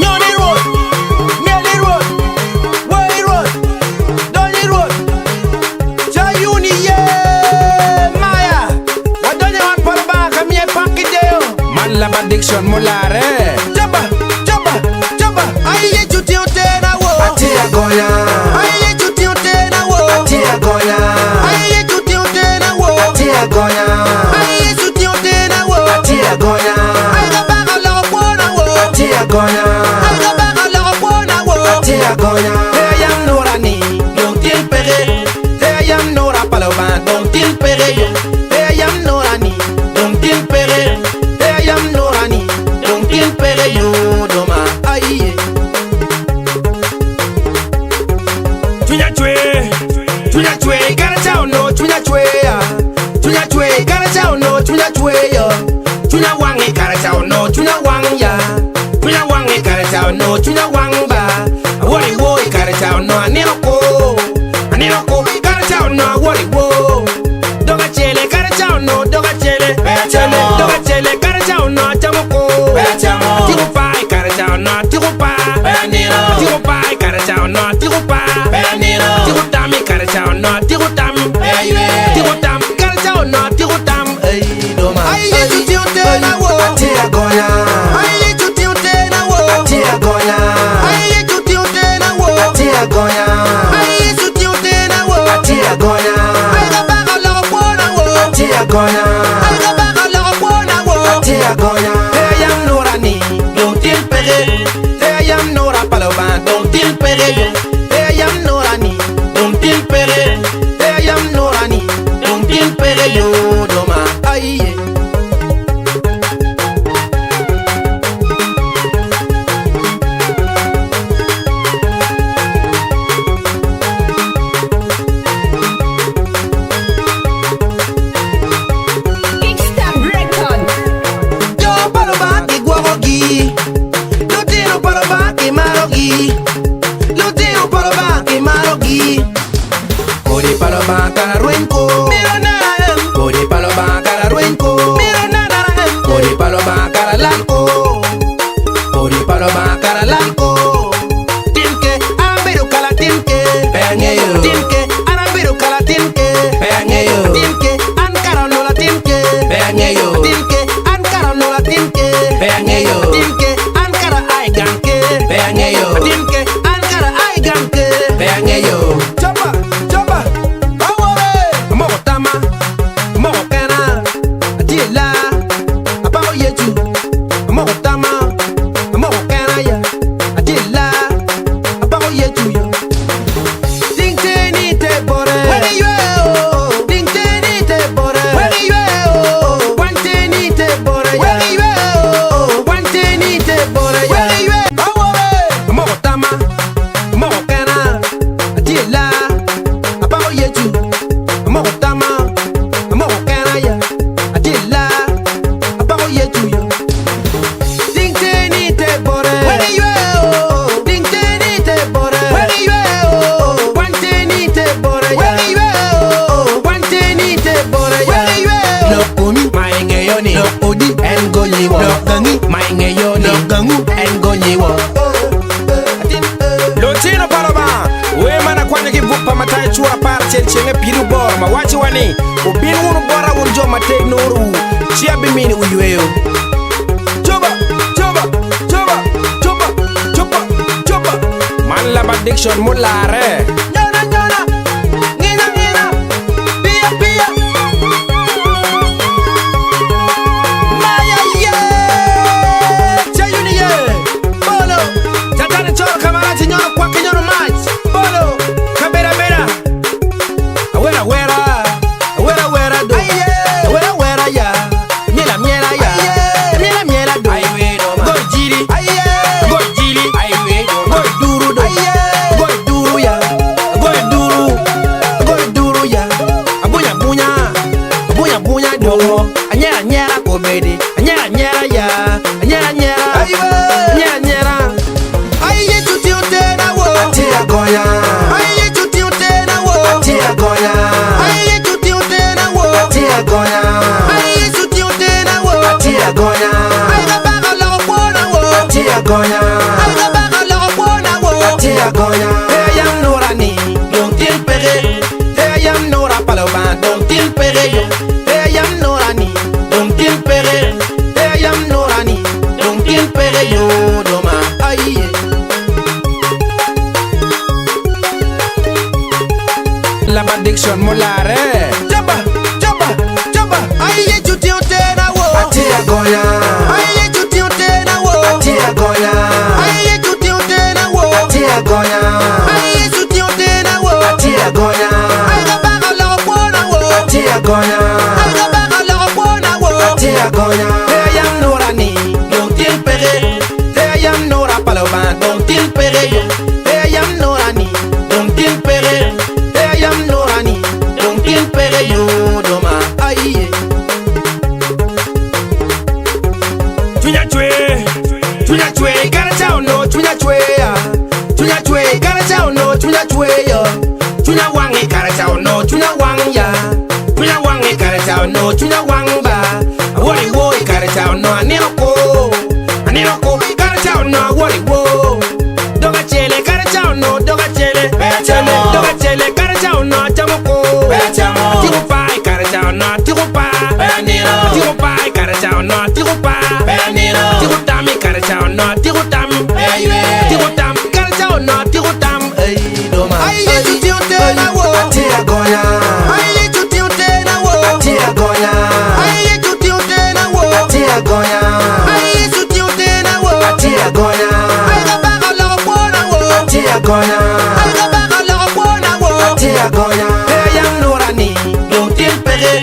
Nyoni Rwot, myel i Rwot, wer i Rwot, dony i Rwot. Cayun iye maya, wadonyo i ot pa Lubanga ka miye pak ki deyo. Man lab addiction mularre. Jaba, jaba, jaba, ai Yecu tingo tena wo. Atye agonya. Ai Yecu tingo tena wo. Atye agonya. Ai Yecu tingo tena wo. Atye agonya. Ai Yecu tingo tena wo. Atye agonya. Ai Kabaka oloko kwona wo. Atye agonya. Ai Kabaka oloko kwona wo. Atye agonya. Te ayam nura ni dong tin peke. Te ayam nura pa Lubanga dong tin peke yo. Te ayam nura ni dong tin peke. Te ayam nura ni dong tin peke yo doma aiye. Cwinya cwer, cwinya cwer, kara ca onongo cwinya cwer ya. Cwinya cwer, kara ca onongo cwinya cwer yo. Cwinya wang i kare ca onongo cwinya wang ya. Cwinya wang i kare ca onongo cwinya wang ba. Awot i wor i kare ca onongo anino ko. Anino ko i kare ca onongo awot i wor. Dog acele kare ca onongo dog acele. Pe acamo. Dog acele kare ca onongo acamo ko. Pe acamo. Atiko pa i kare ca onongo atiko pa. Pe anino. Atiko pa i kare ca onongo atiko pa. Pe anino. Atiko tam i kare ca onongo atiko tam. Pe aywe. Atiko tam i kare ca onongo atiko tam. Ei doma. Ai Yecu tingo tena wo. Atye agonya. Ai Yecu tingo tena wo. Atye agonya. Ai Yecu tingo tena wo. Atye agonya. Ai Yecu tingo tena wo. Atye agonya. Ai Kabaka oloko kwona wo. Atye agonya. Ai Kabaka oloko kwona wo. Atye agonya. Te ayam nura ni dong tin peke. Te ayam nura pa Lubanga dong tin peke yo. Te ayam nura ni dong tin peke. Te ayam nura ni dong tin peke yo doma aiye. Kickstart Record. Jo pa Lubanga gigwokogi, lutino pa Lubanga gimarogi, lutino pa Lubanga gimarogi. Kodi pa Lubanga kara rweny ko, kodi pa Lubanga kara rweny ko, kodi pa Lubanga kara lal ko, kodi pa Lubanga kara lal ko. Tin ke an abedo kala tin ke, Pe angeyo. tin ke an abedo kala tin ke, Pe angeyo. tin ke an kara onongo latin ke, Pe angeyo. tin ke an kara onongo latin ke. Pe angeyo. Atin ke an kara ai gang ke. Pe angeyo. Atin ke an kara ai gang ke. Pe angeyo. Chapa, chapa, awore. Amoko tama, amoko kena, atye la, apako Yecu. Amoko tama, amoko kena ya, atye la, apako Yecu yo. Ding teni te bore, weni ywe o. Ding teni te bore, weni ywe o. Wan teni te bore, weni ywe o. Wan teni te bore, weni ywe. Awore. Amoko tama, amoko kena, atye la, apako Yecu. Amoko tama, amoko kena ya, atye la, apako Yecu yo. Ding teni te bore, weni ywe o. Ding teni te bore, weni ywe o. Wan teni te bore, weni ywe o. Wan teni te bore, weni ywe o. Lok komi Ma ing'eyo ni Lok odi en gonyiwo. Lok gangi Ma ing'eyo ni Lok gangu en gonyiwo. Lutino pa Lubanga, wer man akwanyo ki i buk pa Matayo cura 11 cenge pido boro ma wacowa ni, Wubin wunu bota wun jo ma tek nuru, ci abiminiwu yweyo. Coba, coba, coba, coba, coba, coba. Man lab addiction mularre. Nyona nyona, ngina ngina, pia pia. Maya ye, chayuni ye, bolo. Catan coro ka marac inyono kwak inyono mac. Bolo, kabedo abeda. Awera awera, awera awera do. Aye. Awera awera ya, myel amyela ya. Aye. Myel amyela do. Goy jiri, Aye. goy jiri, goy duru do. Aye. Goy duru ya. agonya. Ai kabaka oloko kwona wo. Atye agonya. Te ayam nura ni dong tin peke. Te ayam nura pa Lubanga dong tin peke yo. Te ayam nura ni dong tin peke. Te ayam nura ni dong tin peke yo doma aiye. Lab addiction mulare. Jaba, jaba, jaba. Ai Yecu tye otena wo. Atye agonya. Ai Yecu tye otena wo. Atye agonya. Ai Yecu tye otena wo. Atye agonya. Ai Yecu tye otena wo. Atye agonya. Ai kabaka oloko kwona wo. Atye agonya. Ai kabaka oloko kwona wo. Atye agonya. Te ayam nura ni dong tin peke. Te ayam nura pa Lubanga dong tin peke yo. Te ayam nura ni dong tin peke. Te ayam nura ni dong tin peke yo doma aiye. Cwinya cwe, cwinya cwe, kara chao no, cwinya cwe ya. Cwinya cwe, kara chao no, cwinya cwe yo. Cwinya wangi kara chao no, cwinya wang ya. Cwinya wangi kara chao no, cwinya wang ba. Awori wo kara chao no, anino ko. Anino ko kara chao no, awori wo. Doga chele kara chao no, doga chele. chamo. Doga chele kara chao no, chamo ko. chamo. Atiko pa kara chao no, atiko pa. Anino. Atiko pa kara chao no, atiko pa. Anino. Atiko tam kara chao no, atiko tam. Atiko tam kara chao no, atiko tam. Ei doma. Ai Yecu tye otena wo. Atye agonya. Ai Yecu tye otena wo. Atye agonya. Ai Yecu tye otena wo. Atye agonya. Ai Yecu tye otena wo. Atye agonya. Ai kabaka oloko kwona wo. Atye agonya. Ai kabaka oloko kwona wo. Atye agonya. Te ayam nura ni dong tin peke.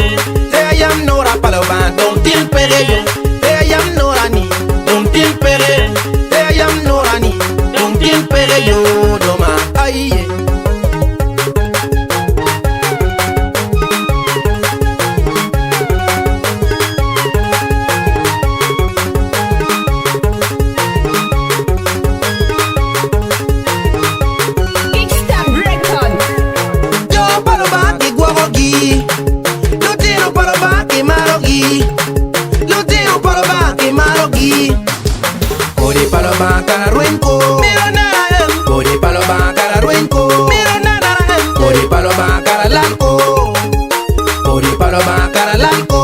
Te ayam nura pa Lubanga dong tin peke yo. Te ayam nura ni dong tin peke. Te ayam nura ni dong tin peke yo doma Aiye. Kickstart Record. Jo pa Lubanga gigwokogi. Lutino pa Lubanga gimarogi. Lutino pa Lubanga gimarogi. Kodi pa Lubanga kara rweny ko. Miro nara em. Kodi pa Lubanga kara rweny ko. Miro nara em. Kodi pa Lubanga kara lal ko. Kodi pa Lubanga kara lal ko.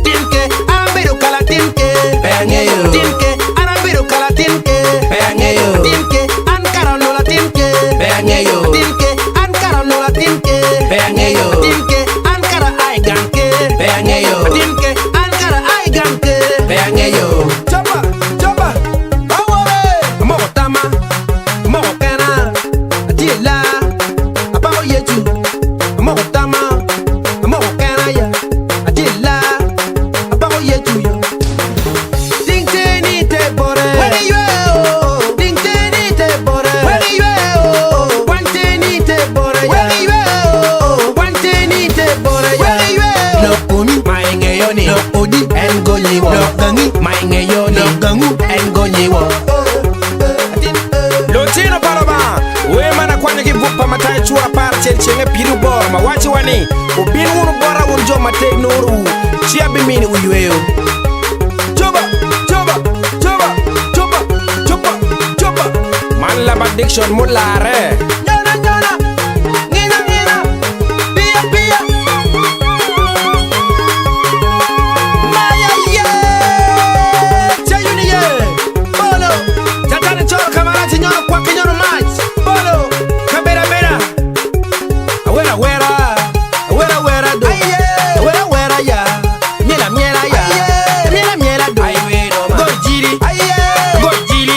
Tinke abedo kala tinke. Pe ang'eyo. Tinke an abedo kala tinke. Pe ang'eyo. Tinke an kara nola tinke. Pe ang'eyo. Tinke an kara nola tinke. Pe ang'eyo. Tinke an kara ai ganke. Pe ang'eyo. Tinke an kara ai ganke. Pe ang'eyo. Chapa, chapa, Awore. amoko tama, amoko kena, atye la, apako Yecu. Amoko tama, amoko kena ya, atye la, apako Yecu yo. Ding teni te bore, Weni ywe o. Ding teni te bore, Weni ywe o. Kwan teni te bore ya, Weni ywe o. Kwan teni te bore ya. Weni ywe o. Lok komi, Ma ing'eyo ni, lok odi, en gonyiwo. Lok gangi, Ma ing'eyo ni, lok gangu, en gonyiwo. Lutino pa Lubanga, wer man akwanyo ki buk pa Matayo cura apar acel cenge piru boro ma waco wa ni obin wunu bota wun jo ma tek nuru ci abimini uyweyo. Coba, coba, coba, coba, coba, coba. Man lab addiction mulare. Nyona nyona, ngina ngina, pia pia. Maya ye, chayuni ye, bolo, Tatani choro kamarachi nyono kwake nyono mach. bolo, Kabera bera. Awera wera, awera wera do, Aye. awera wera ya, miela miela ya, Aye. miela miela do, Go jiri, aye, go jiri,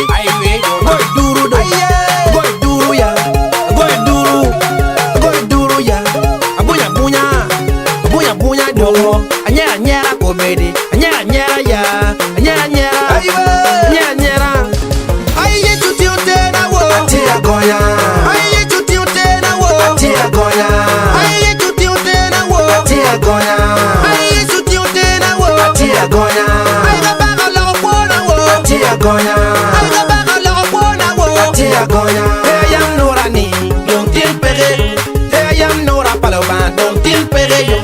go duru do, aye, go duru ya, go duru, go duru ya, abunya bunya, abunya bunya do, anyera anyera kobedi, anyera anyera ya, anyera anyera, aye, anyera anyera. Ai Yecu tye otena wo. Atye agonya, Ai Yecu tye otena wo. atye agonya, Ai Yecu tye otena wo. atye agonya, Ai Yecu tye otena wo. atye agonya, Ai kabaka oloko kwona wo. atye agonya, Ai kabaka oloko kwona wo. atye agonya. Te ayam nura ni, dong tin peke. Te ayam nura pa Lubanga dong tin peke yo.